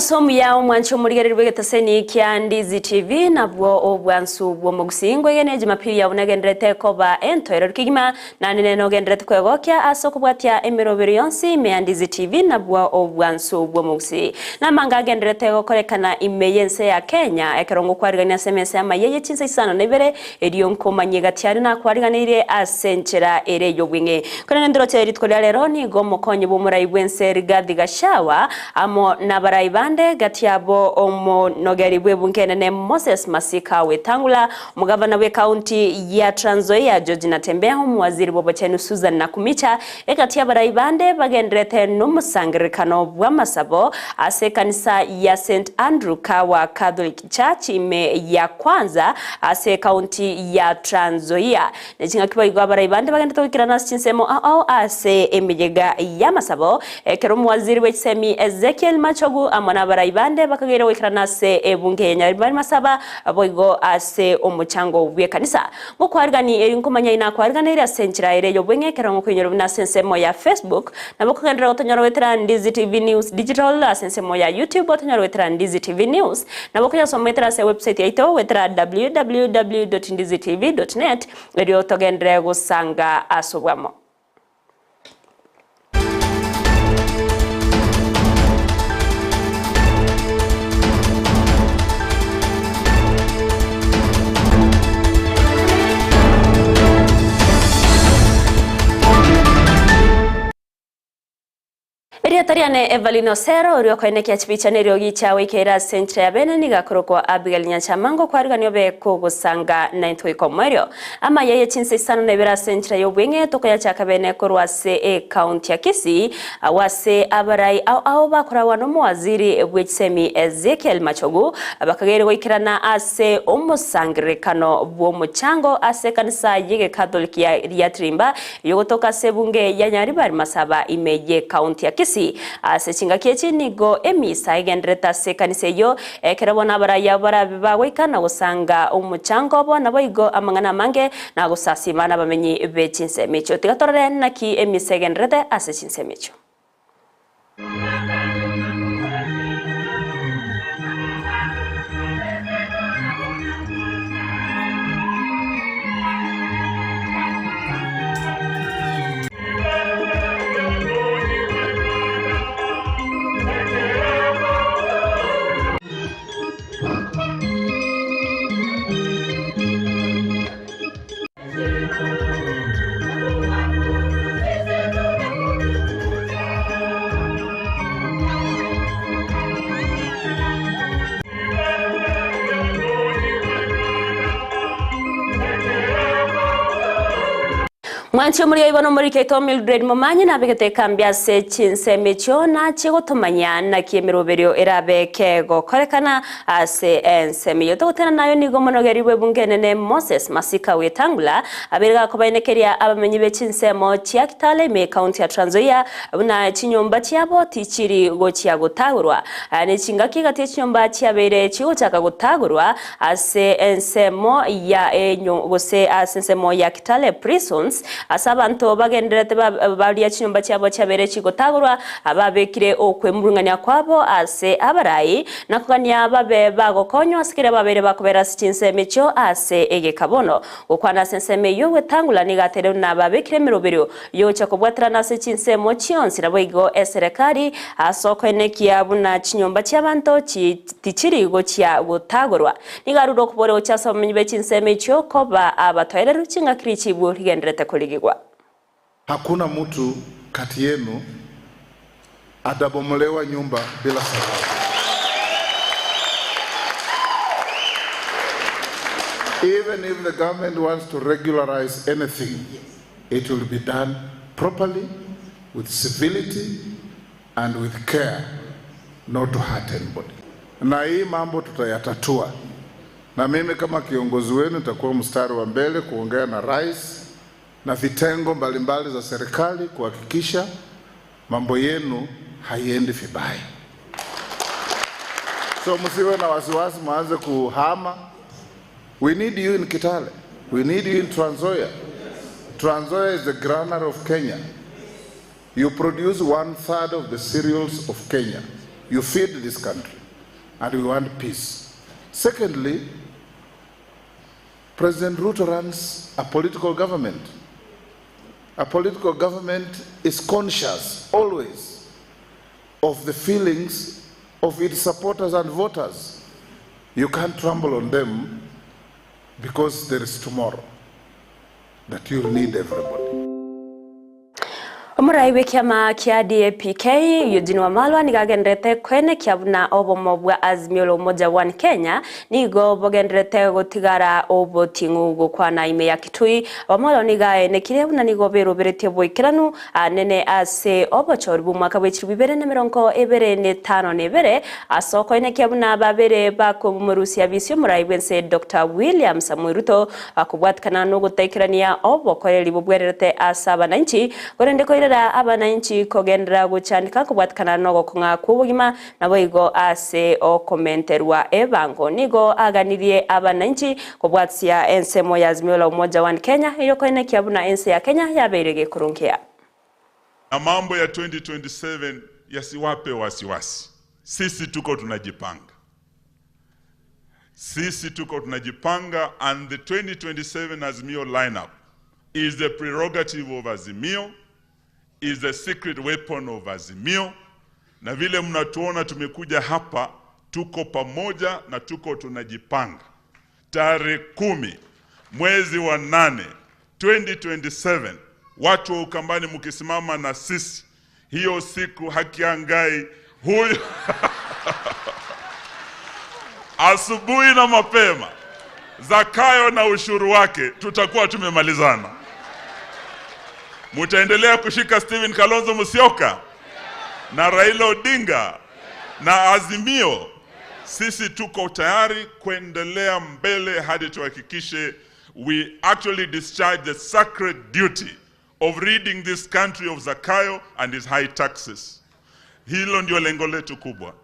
Omogaso omuya omwanche omorigereria bw'egetaseni kia Ndizi TV nabwo obwansu bw'omogusii. Nkoegene Jumapili yabo negendererete koba entoereru kegima naende nere nogendererete kwegokia ase okobwatia emerobero yonsi ime ya Ndizi TV nabwo obwansu bw'omogusii. Namanga agendererete gokorekana ime y'ense ya Kenya ekero ngokwarigania ase emesa y'amayia ye chinsa isano na ibere Erio nkomanyie gati aria nakwariganeirie ase enchera ere y'obweng'e. Korende ndoroche rituko ria rero nigo omokonyi bw'omorai bw'ense Rigathi Gachagua amo nabarai bande gati yabo omonogeri bw'ebunge enene Moses Masika Wetangula, omogavana bw'ekaunti ya Trans Nzoia George Natembeya, omowaziri bw'obochenu Susan Nakhumicha egati y'abarai bande bagenderete nomosangererekano bw'amasabo ase ekanisa ya St Andrew Kawa Catholic Church ime ya Kwanza ase ekaunti ya Trans Nzoia. Ne chingaki boigo abarai bande bagenderete goikerana ase chinsemo ao ao ase emeyega y'amasabo, ekero omowaziri bw'echisemi Ezekiel Machogu amo nabarai bande bakageire goikerana ase ebunge ya Nyaribari-Masaba boigo ase omochango bw'ekanisa. Ngokwarigani eri nkomanya inakwariganeire ase enchera ere y'obweng'e ekero ngokoinyora buna ase ensemo ya Facebook, nabo okogenderera gotonyora goetera Ndizi TV News Digital, ase ensemo ya YouTube otonyore goetera Ndizi TV News, nabo okonyasoma goetera ase ewebsite yaito goetera www.ndizitv.net erio togenderere gosanga ase obwamo. Erieta riane Evelyn Osero, oria okoenekia chibicha na eriogi chiao ikeire ase enchera ya bene, nigo akorokwa Abigail Nyanchama, ngokwarigania obe kogosanga naintwe goika omoerio. Amaya ye chinsa isano na ibere ase enchera y'obweng'e tokoyachaka bene korwa ase ecounty ya Kisii, agwo ase abarai ao ao bakoragwa nomowaziri bw'echisemi Ezekiel Machogu, bakageire goikerana ase omosangererekano bw'omochango ase ekanisa y'egekatholiki ya Riatirimba Yogotoka ase ebunge ya Nyaribari Masaba ime ye county ya Kisii. Ase chingaki echi nigo emisa egendererete ase ekanisa eyio, ekero bono abarai abo barabe bagoika na gosanga omochango obo naboigo amang'ana amange na gosasima nabamenyi be chinsemo echio. Tiga torore naki emisa egendererete ase chinsemo echio. Mwanche omorioyi bono omorike oito Mildred Momanyi nabegete ekambi ase chinsemo echio nachie gotomanya naki emeroberio erabe kegokorekana Ase ensemo eyio togotera nayo nigo omonogeri bw'ebungo enene Moses Masika Wetangula abeire gakobainekeria abamenyi be chinsemo chia Kitale ime ekaunti ya Trans Nzoia buna chinyomba chiabo tichiri gochia gotagorwa. Aya ne chingaki egati echinyomba chiabeire chigochaka gotagorwa ase ensemo ya gose ase ensemo ya Kitale Prisons ase abanto bagendererete baria chinyomba chiabo chiabeire chigotagorwa ababekire okwemurungania kwabo ase abarai Na kogania babe bagokonywa ase keria babeire bakobera ase chinsemo echio ase egeka bono. Gokwana ase ensemo eyio gwetangula nigo ateire buna babekire emeroberio yogochia kobwaterana ase chinsemo chionsi naboigo eserekari ase okoenekia buna chinyomba chi'abanto tichiri gochia gotagorwa. Nigo arure okoboria gochia ase abamenyi be chinsemo echio koba abatoereru chingaki richibu rigendererete korigigwa. Hakuna mtu kati yenu atabomolewa nyumba bila sababu. Even if the government wants to regularize anything, it will be done properly, with civility and with care not to hurt anybody. Na hii mambo tutayatatua, na mimi kama kiongozi wenu nitakuwa mstari wa mbele kuongea na rais na vitengo mbalimbali za serikali kuhakikisha mambo yenu haiendi vibaya. So msiwe na wasiwasi mwanze kuhama. We need you in Kitale. We need you in Trans Nzoia. Trans Nzoia is the granary of Kenya. You produce one third of the cereals of Kenya. You feed this country and we want peace. Secondly, President Ruto runs a political government. A political government is conscious always of the feelings of its supporters and voters. You can't trample on them because there is tomorrow that you'll need everybody. Omorai bw'ekiama kia DAP-K, Eugene Wamalwa nigo agendererete koenekia buna obomo bwa Azimio la Umoja One Kenya nigo bogendererete gotigara oboting'u gokwana ime ya Kitui. Wamalwa nigo aenekirie buna nigo beroberetie boikeranu anene ase obochori bw'omwaka bwe chilifu ibere na emerongo ebere na etano na ebere ase okoenekia buna babere bakomorusia bisi omorai bw'ense Doctor William Samoei Ruto Bakobwatikana nogotaikerania obokoreri bobwererete ase abananchi, korende koirera abananchi kogenderera gochandeka kobwatikana nogokong'a kw'obogima, naboigo ase okomenterwa ebango. Nigo aganirie abananchi kobwatisia ensemo ya Azimio la Umoja One Kenya erio koenekia buna ense ya Kenya yabeire gekorongea. Na mambo ya 2027 yasiwape wasiwasi, sisi tuko tunajipanga. Sisi tuko tunajipanga and the 2027 Azimio lineup is the prerogative of Azimio, is the secret weapon of Azimio. Na vile mnatuona tumekuja hapa, tuko pamoja na tuko tunajipanga. Tarehe 10 mwezi wa 8 2027, watu wa Ukambani mkisimama na sisi, hiyo siku haki ya Ngai huyu asubuhi na mapema, Zakayo na ushuru wake tutakuwa tumemalizana. Mutaendelea kushika Stephen Kalonzo Musyoka na Raila Odinga na Azimio. Sisi tuko tayari kuendelea mbele hadi tuhakikishe we actually discharge the sacred duty of ridding this country of Zakayo and his high taxes. Hilo ndio lengo letu kubwa.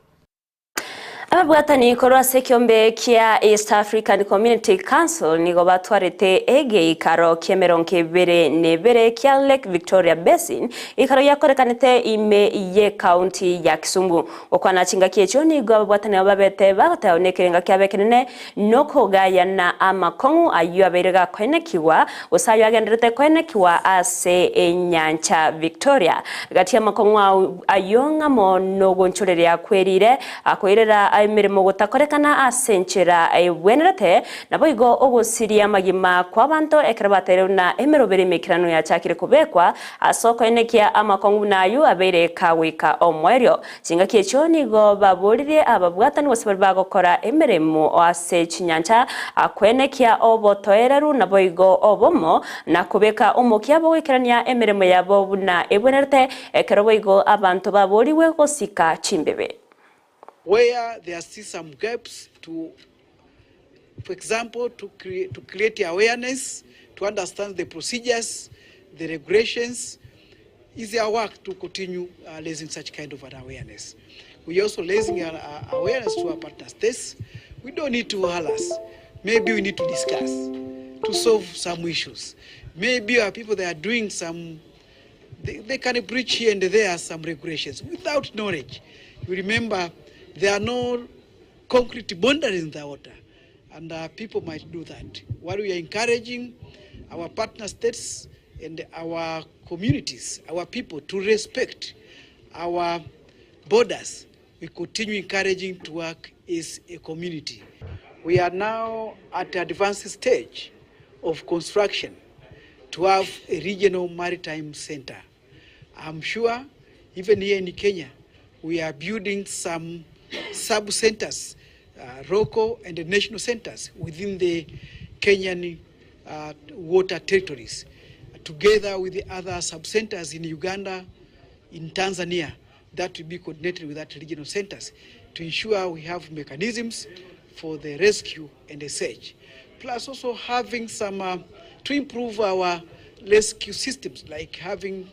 Ababwatani korwa ase ekiombe kia East African Community Council nigo batwarete egeikaro ki'emerongo ebere na ebere kia Lake Victoria Basin, egeikaro giakorekanete ime y'ecounty ya Kisumu. Gokwana chingaki echio nigo ababwatani abo babete bagotebwa nekerenga kiabo ekenene nokogayana amakong'u ayio abeire gakoenekigwa gose ayio agendererete koenekigwa ase enyancha Victoria. Gati y'amakong'u ayio ng'amo nogonchoreria kwerire Akoirera emeremo gotakorekana ase enchera ebwenerete, naboigo ogosiria amagima kw'abanto ekero bateire buna emeroberi emeikeranu yachakire kobekwa ase okoenekia amakong'u buna ayio abeire kagoika omoerio. Chingaki echio nigo baboririe ababwatani gose baria bagokora emeremo ase chinyancha koenekia obotoereru naboigo obomo, na kobeka omokia bogoikerania emeremo yabo buna ebwenerete, ekero boigo abanto baborigwe gosika chimbebe. Where there are still some gaps to for example to create, to create awareness, to understand the procedures, the regulations, is our work to continue raising such kind of an awareness. We also raising our awareness to our partner states. We don't need to harass. Maybe we need to discuss to solve some issues. Maybe our people they are doing some they, they can breach here and there some regulations without knowledge. You remember there are no concrete boundaries in the water, and people might do that. What we are encouraging our partner states and our communities, our people, to respect our borders. We continue encouraging to work as a community. We are now at the advanced stage of construction to have a regional maritime center. I'm sure even here in Kenya, we are building some sub-centers, local and national centers within the Kenyan water territories, together with the other sub-centers in Uganda, in Tanzania, that will be coordinated with that regional centers to ensure we have mechanisms for the rescue and the search. Plus also having some, to improve our rescue systems, like having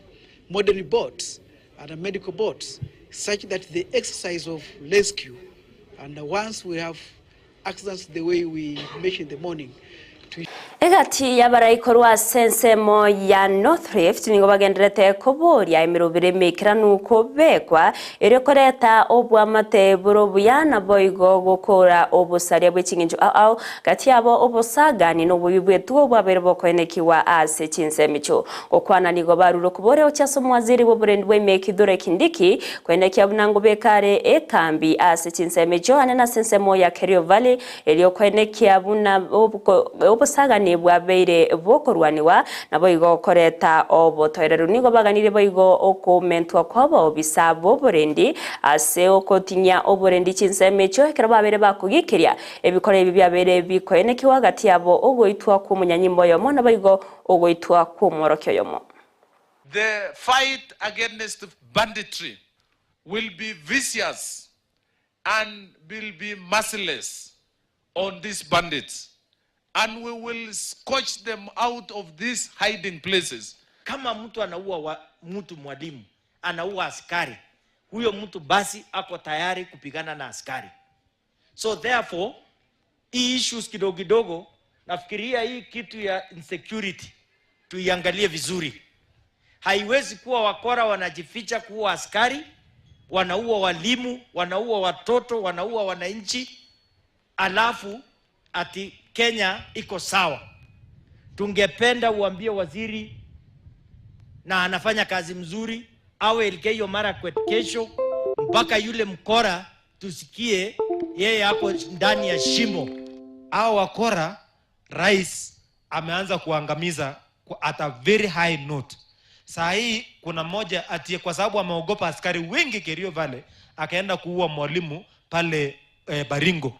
modern boats and medical boats, such that the exercise of rescue, and once we have accidents the way we mentioned in the morning, to Egati y'abarai korwa ase ensemo ya North Rift nigo bagendererete koboria emerobere emeikeranu kobekwa erio koreta obwamate bore obuya naboigo gokora obosaria bwe ching'encho ao ao gati yabo obosagani na oboibi bw'etugo bwabeire bokoenekigwa ase chinsemo echio. Gokwana nigo barure okoboria gochia ase omowaziri bw'oborendi bwa ime Kithure Kindiki koenekia buna ngobeka are ekambi ase chinsemo echio ane nase ensemo ya Kerio Valley Erio koenekia buna obosagani bwabeire bokorwanigwa, naboigo koreta obotoereru. Nigo baganirie boigo okomentwa kw'abaobisa b'oborendi ase ogotinyia oborendi chinsemo echio ekero babeire bakogiikeria ebikora ebi biabeire bikoenekigwa gati yabo ogoitwa kw'omonyanyimbo oyomo naboigo ogoitwa kw'omworokia oyomo. The fight against banditry will be vicious and will be merciless on these bandits and we will scorch them out of these hiding places. Kama mtu anaua wa, mtu mwalimu anaua askari, huyo mtu basi ako tayari kupigana na askari. So therefore hii issues kidogo kidogo, nafikiria hii kitu ya insecurity tuiangalie vizuri. Haiwezi kuwa wakora wanajificha kuua askari, wanaua walimu, wanaua watoto, wanaua wananchi, alafu ati Kenya iko sawa. Tungependa uambie waziri na anafanya kazi mzuri, awe Elgeyo Marakwet kesho mpaka yule mkora tusikie yeye ako ndani ya shimo. Hao wakora rais ameanza kuangamiza at a very high note. Saa hii kuna mmoja ati kwa sababu ameogopa askari wengi Kerio Valley akaenda kuua mwalimu pale eh, Baringo.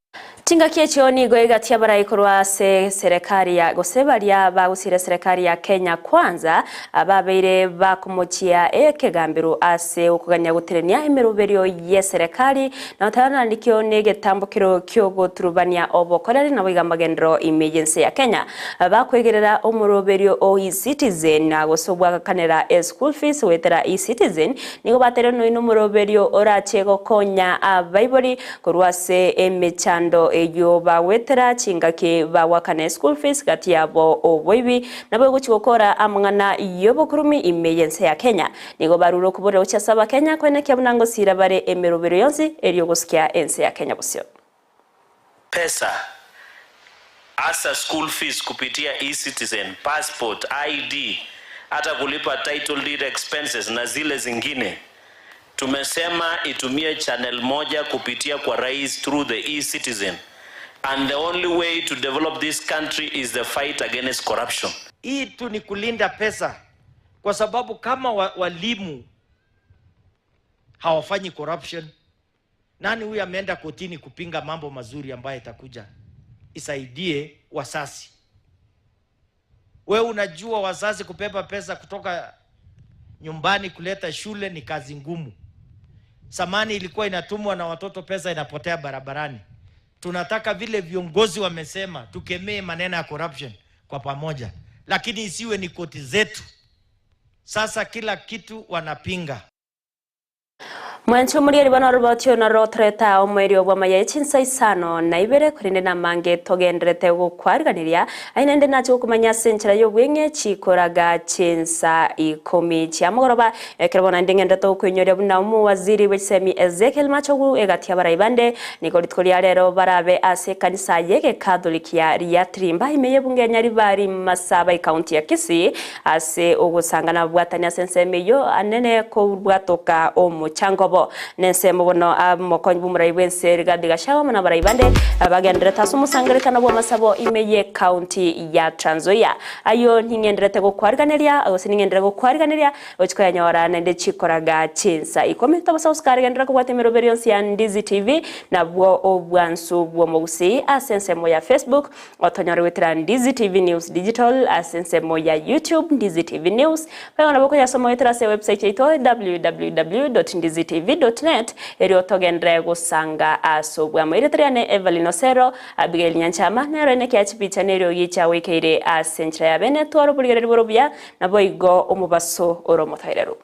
Chingaki echio nigo egati abarai korwa ase serekari ya gose baria bagusire serekari ya Kenya Kwanza ababeire bakomochia ekegambero ase okogania goterenia emeroberio y'eserekari na gotebana nikio negetambokero kiogoturubania obokoreri naboigo amagenderero ime y'ense ya Kenya. Bakwegerera omoroberio o eCitizen na gose obwagakanera eschool fees goetera eCitizen nigo bateire nonya nomoroberio orache gokonya abaibori korwa ase emechando eyio bagoetera chingaki bagoakana eschool fees gati yabo oboibi nabo egochi gokora amang'ana yobokurumi ime yense ya Kenya. Nigo barure okoborera gochia ase abakenya koenekia buna ngosira bare emeroberio yonsi erio gosikia ense ya Kenya bosio. Pesa hasa school fees kupitia eCitizen, passport, ID, hata kulipa title deed expenses na zile zingine. Tumesema itumie channel moja kupitia kwa rais through the eCitizen. And the only way to develop this country is the fight against corruption. Hii tu ni kulinda pesa, kwa sababu kama wa, walimu hawafanyi corruption, nani huyu ameenda kotini kupinga mambo mazuri ambayo itakuja isaidie wasasi? We unajua wazazi kubeba pesa kutoka nyumbani kuleta shule ni kazi ngumu. Samani ilikuwa inatumwa na watoto, pesa inapotea barabarani. Tunataka vile viongozi wamesema, tukemee maneno ya corruption kwa pamoja, lakini isiwe ni koti zetu. Sasa kila kitu wanapinga. Mwanche omorieri bono oroboti oro noro rotoreta omoerio bw'amaya ye chinsa isano na ibere, korende namange togenderete gokwariganiria, aye naende nache gokomanya ase enchera y'obweng'e chikoraga chinsa ikomi chia mogoroba. Ekero bono naende ng'enderete gokoinyoria buna omowaziri bwe chisemi Ezekiel Machogu egati y'abarai bande nigo rituko ria rero barabe ase ekanisa y'egekatholiki ya Riatrimba ime y'ebunge ya Nyaribari Masaba ekaunti ya Kisii Ase ogosangana ababwatani ase ensemo eyio anene kobwatoka omochango obo. Nensemo bono omokonyi bw'omorai bw'ense Rigathi Gachagua amo nabarai bande bagendererete ase omosangererekano bw'amasabo ime y'ecounty ya Trans Nzoia. Ayio ning'endererete gokwariganeria gose ning'enderere gokwariganeria gochia koyanyora naende chikoraga chinsa ikomi. Tobosa gosukare genderera kobwata emeroberi yonsi ya Ndizi TV nabwo obwansu bw'omogusii ase ensemo ya Facebook Otonyore goetera Ndizi TV News Digital ase ensemo ya YouTube Ndizi TV News. Boigo nabo okonyasoma goetera ase ewebsite yaito www.ndizitv.net erio togenderere gosanga ase obwamo. Erieta riane Evelyn Osero, Abigail Nyanchama nero ene chipicha na eriogi chiagoikeire ase enchera ya bene. Tware oborigereria bore obuya naboigo omobaso ore omotoereru.